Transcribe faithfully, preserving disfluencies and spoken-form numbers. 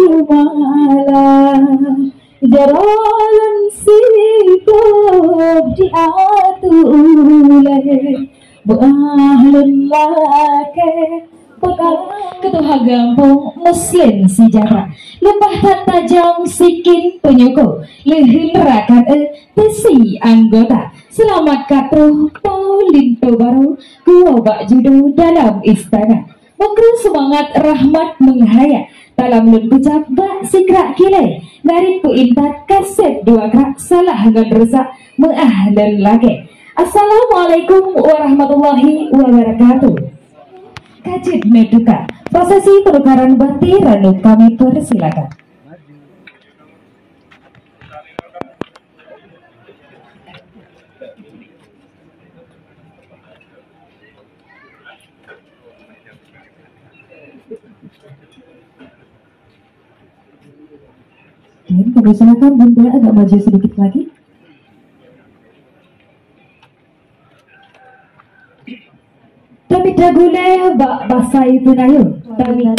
Malah jaroe lôn sitoh di ateueh ulée, beuah lôn lakée peugah keutuha gampông Muslim sejahtera. Leupah that tajam sikin peunyukoe, leuheun rakan e teusi anggota. Seulamat ka troh po linto barô, kuwoe bak judo dalam istana. Meukrue seumangat rahmat meuhayat, talam lôn kucab bak sikrak kilée, ngarit peuintat kaseb dua krak salah ngon rusak meuah lôn lakée. Assalamualaikum warahmatullahi wabarakatuh. Ka jeuet neutuka, prosesi penukaran bati ranub kami persilakan. Oke, kami silakan Bunda agak maju sedikit lagi. Tamita gulée bak basai peunayong. Tamita.